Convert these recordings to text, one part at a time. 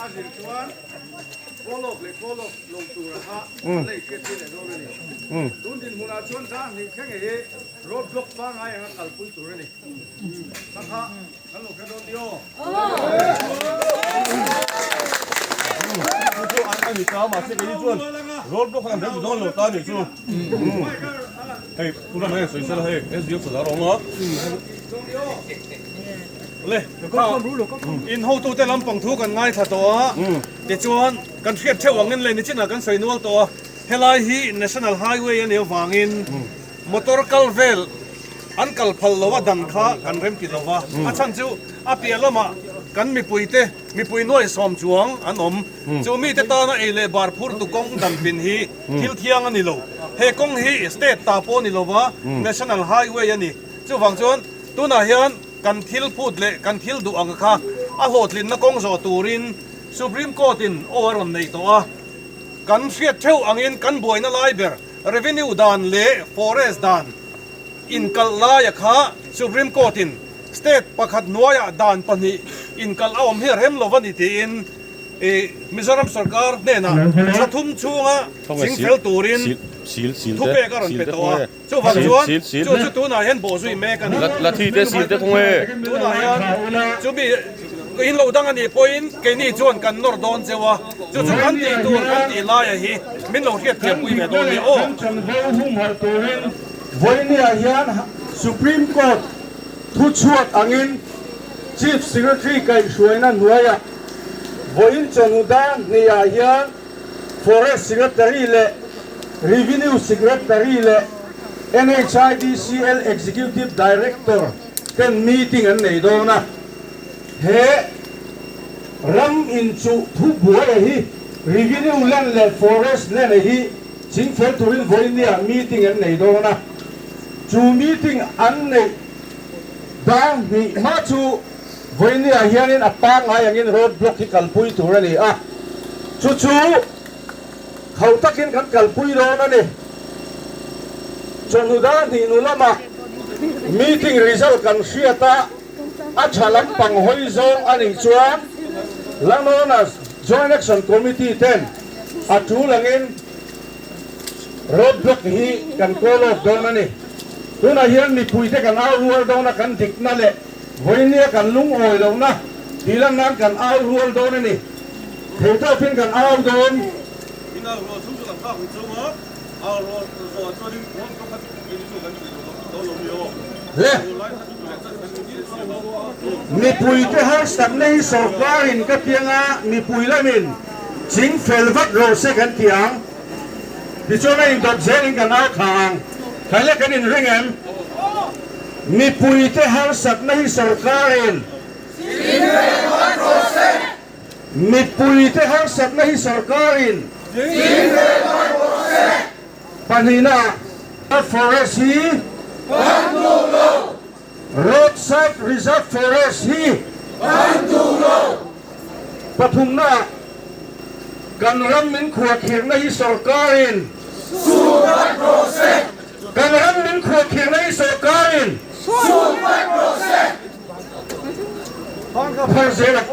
A zir chuan call off leh call off lo tur a kha a lei hriat tir leh dawn a ni. Tun dinhmunah chuan dar hnih thleng hi road block pangngai anga kalpui tur a ni. Kha kha kan lo hre dawn nia aw. Chu chu a ni ta mahse kei chuan road block kha kan rem ti dawn lo ta a nih chu. Hei pu Rama hian sawi sela hei SDO Sazar a awm a. Le, in hotute lampang thu kan ngaithla tawh a, tichuan kan hriat theuh angin leh nichinah kan sawi nual tawh a, helai hi National Highway a nih avangin motor kal vel an kal phal lo a dan kha kan remti lo va, a chhan chu a piah lamah kan mipuite mipui nuai sawm chuang an awm, chu mite tana ei leh bar phurtu kawng dan pin hi thil thiang a ni lo, he kawng hi state ta pawh a ni lo va, National Highway a ni, chuvang chuan tunah hian. Kan thil phut leh kan thil duh ang kha a hlawhtlinna kawng zawh turin Supreme Court in aw a rawn nei tawh a. Kan hriat theuh angin kan buaina lai ber Revenue dan leh Forest dan inkalh laia kha Supreme Court in State pakhat hnuaiah dan pahnih inkalh a awm hi a rem lo a ni tiin Mizoram sorkar hnenah thla thum chhunga chingfel turin thupek a rawn pe tawh a. Chuvang chuan chu chu tunah hian bawh zui mek a ni. Tunah hian chumi in lo dang a nih pawhin keini chuan kan nawr dawn cheu a, chu chu kan tih tur kan tih laia hi min lo hriat thiam pui ve dawn nia aw. Chanvo humhalh turin vawinia hian Supreme Court thuchhuak angin Chief Secretary kaihhruaina hnuaiah vawiin chawhnu dar hniah hian Forest Secretary leh Revenue Secretary leh NHIDCL Executive Director ten meeting an nei dawn a, he ram inchuh thu buaia hi Revenue Land leh Forest Land hi chingfel turin vawinia meeting an nei dawn a, chu meeting an neih dang hnih hma chu Vawinia hianin a pangngai angin road block hi kalpui tur a ni a, chu chu khauh takin kan kalpui dawn a ni. Chawhnu dar hnih nu lamah meeting result kan hriat a, a tha lampang hawi zawng a nih chuan Landowners Joint Action Committee ten a tul angin road block hi kan call off dawn a ni. Tunah hian mipuite kan au rual dawn a, kan dikna leh Vawinia kan lungawi lohna tih lan nan kan au rual dawn a ni. Theitawpin kan au dawn. In au rual chung chu kan nghak ang chung a, au rual zawh chuanin rawn kawng kha chu keini chu kan tih dawn lo mi aw. Le. Au lai kha chu leh chan kan ni si lo. Mipuite harsatna hi sorkarin ka piang a, mipui lamin ching fel vat rawh se kan ti ang. Tichuan a indawt zelin kan au thla ang. Thaile kan inring em? Mipuite harsatna hi sorkarin Mipuite harsatna hi sorkarin Pahnihna Forest hi Roadside Reserve Forest hi Pathumna Kan ram min khuahkhirhna hi sorkarin Kan ram min khuahkhirhna hi sorkarin Phar zel a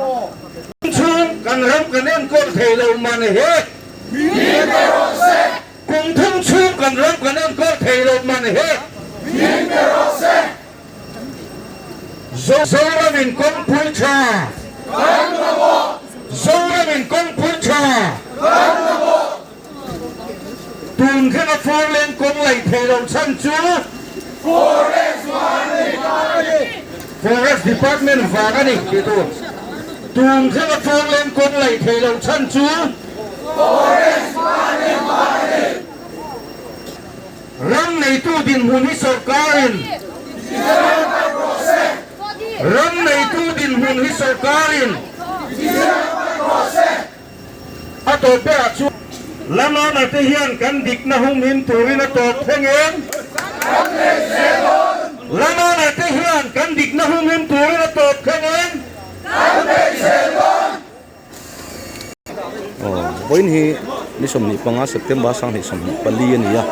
Chhung kan ram kan enkawl thei lo man he Kum thum chhung kan ram kan enkawl thei lo man he Zoramin kawngpui tha Zoramin kawngpui tha Tun thlenga four lane kawng laih theih loh chhan chu Forest Department vang a ni tih tur. Tun thlenga four lane kawng laih theih loh chhan chu Ram neitu dinhmun hi sawrkarin Ram neitu dinhmun hi sawrkarin A tawp berah chuan Lamana te hian kan dikna humhim turin a tawp thleng em? Lamana te hian kan dikna humhim turin a tawp thleng em? Vawiin hi ni 25 September 2024 a ni a,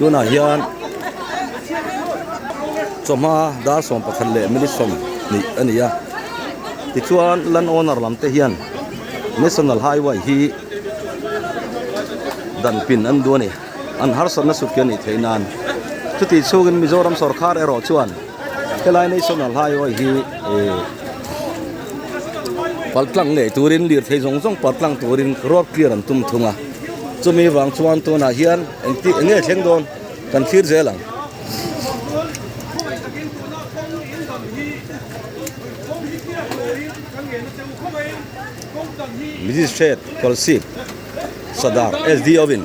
tunah hian chawhma dar 11 leh minute 20 a ni a, tichuan land owner lam te hian. National Highway hi dan pin an duh a ni. An harsatna sut khi a nih theih nan. Chutih chhungin Mizoram sawrkar erawh chuan helai National Highway hi eh paltlang ngei turin lirthei zawng zawng paltlang turin road clear an tum thung a. Chumi vang chuan tunah hian engti eng nge thleng dawn kan thlir zel ang. Magistrate Kolasib Sadar SDO in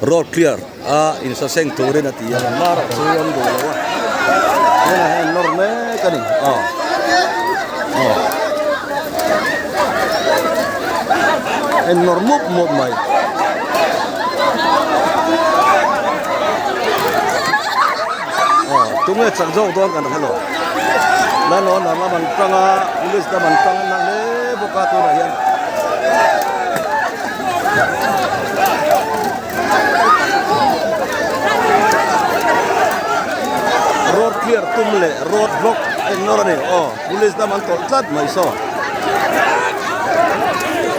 road clear a insaseng turin a ti a lar ah chu an duh lo a tunah hian nawr mek a ni aw aw en nawr mup mup mai. Aw tunge chak zawk dawn kan hre lo lanawn lam an tang a police lam an tang na hle bawk a tunah hian. Road clear tum leh road block a innawr a ni aw police lam an tawlh tlat mai saw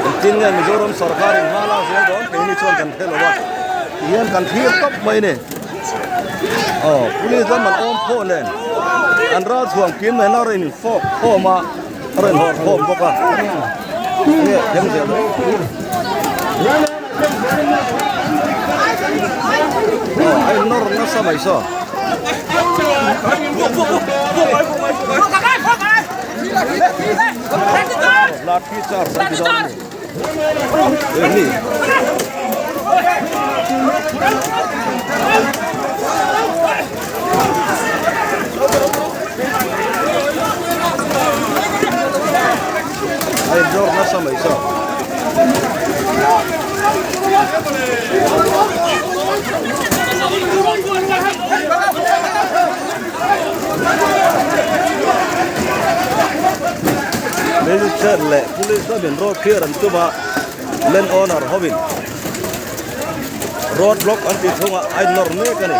engtin nge Mizoram sorkar in hma lak zel dawn keini chuan kan hre lo a tihian kan thlir tawp mai a ni aw police lam an awm phawh nen an ral chhuang kim nen a rawn infawk khawm a. A rawn hawr khawm bawk a nge thleng zel dawn aw a in nawr nasa mai saw lathi charge an ti dawn a ni ni. A inzawr nasa mai zawk. Magistrate leh police lamin road clear an tum a, land owner hovin road block an tih chhungah a innawr mek a ni.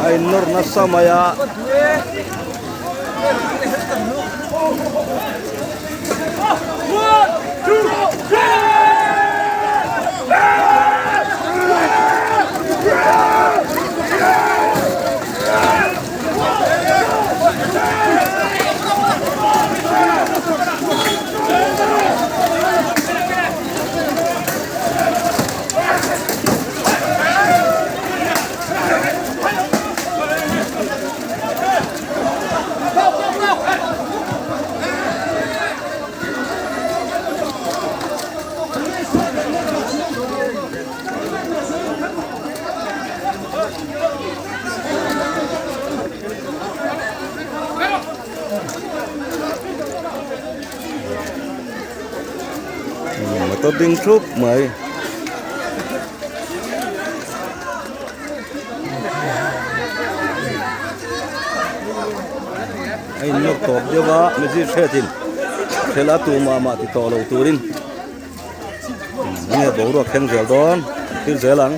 A innawr nasa mai a. Motor ding thup mai. A in nawr tawp deuh a magistrate in thela tu mah mah ti tawh lo turin nge boruak thleng zel dawn thil zel ang.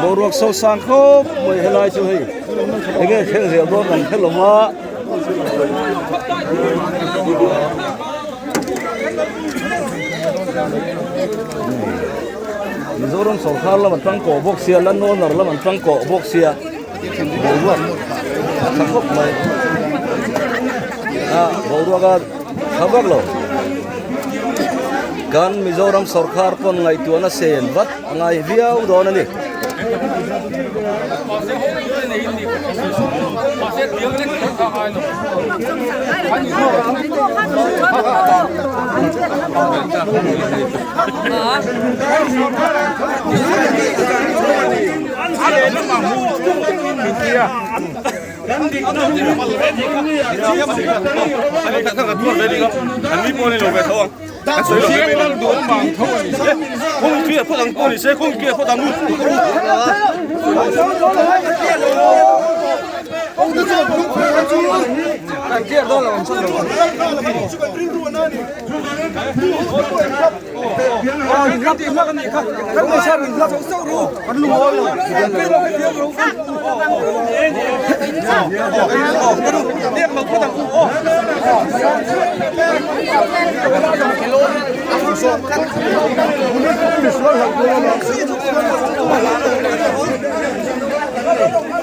Boruak so sang khawp mai helai chu hei enge thleng zel dawn kan hre lo a. Mizoram sorkar lam an tangkawh bawk sia land owner lam an tangkawh bawk sia boruak a tha khawp mai a boruak a tha vak lo kan Mizoram sorkar pawn ngaihtuahna sen vat a ngai viau dawn a ni.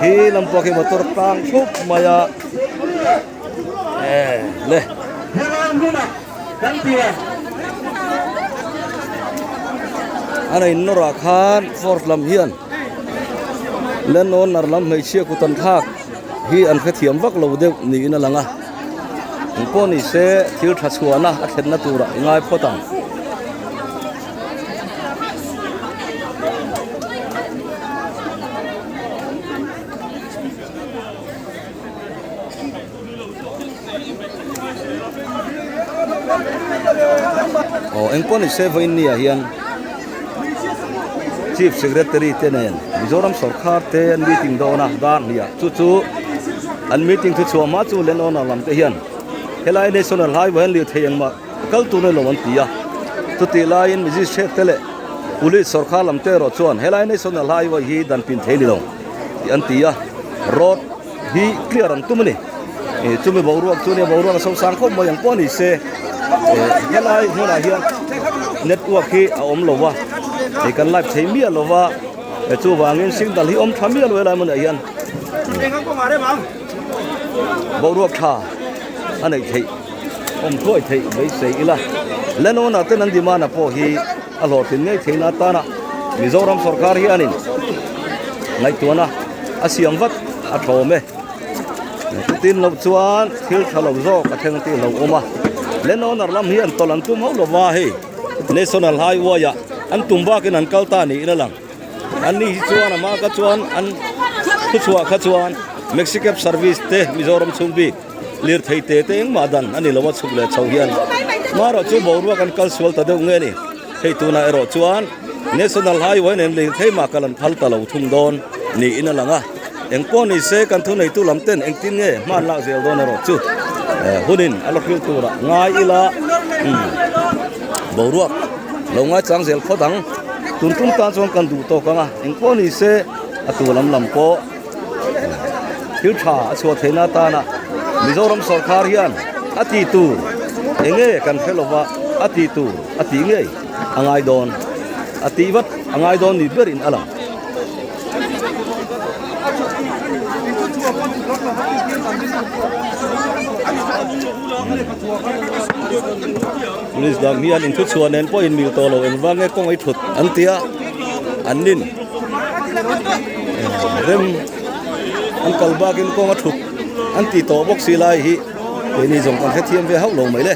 Hi lam pawh khi motor tang thup mai a eh le. An in nawrah khan force lam hian land owner lam hmeichhia kut an thlak hi an hrethiam vak lo deuh niin a lang a engpawh ni se thil tha chhuahna a thlenna turah i ngai phawt ang. Aw engpawh ni se vawiin ni ah hian Chief Secretary te nen Mizoram sawrkar te an meeting dawn a dar hnih ah chu chu an meeting thu chhuah hma chu land owner lam te hian helai national highway an lirthei engmah kal tur a ni lo an ti a chutih laiin magistrate te leh police sawrkar lam te erawh chuan helai national highway hi dan pin thei a ni lo tih an ti a road hi clear an tum a ni ih chumi boruak chu nia boruak a sosang khawp mai ang pawh a ni se eh helai hmunah hian network hi a awm lo va ih kan live thei miah lo va eh chuvangin signal hi awm tha miah lo helai hmunah hian boruak tha a neih theih awm thuai theih beisei ila landowner ten an demand a pawh hi a hlawhtlin ngei theihna atana Mizoram sorkar hianin ngaihtuahna a siam vat a thawm e. Chutin loh chuan thil tha lo zawk a thleng tih lo awm a. Land owner lam hi an tawlh an tum hauh lova hei National Highway ah an tum bakin an kal ta niin a lang. An ni hi chuan amah kha chuan an thuchhuah kha chuan Maxicab service te Mizoram chhung bik lirthei te te engmah dan a ni lo a chhuk leh chho hian marawh chu boruak an kal sual ta deuh nge ni hei tunah erawh chuan National Highway nen lirthei mah kal an phal ta lo thung dawn niin a lang a engpawh ni se kan thuneitu lam ten engtin nge hman lak zel dawn erawh chu hunin a la hril turah ngai ila boruak lo ngaichang zel phawt ang tun tum tan chuan kan duh tawk ang a engpawh ni se a tu lam lam pawh Thil tha a chhuah theihna atana Mizoram sawrkar hian a tih tur eng nge kan hre lova a tih tur a tih ngei a ngai dawn a tih vat a ngai dawn ni berin a lang. Police dang hian inthuchhuah nen pawh inmil tawh lo engvang nge kawng ei thut an ti a an nin. Rem an kal bakin kawng a thut an tih tawh bawk si lai hi keini zawng kan hrethiam ve hauh lo mai le.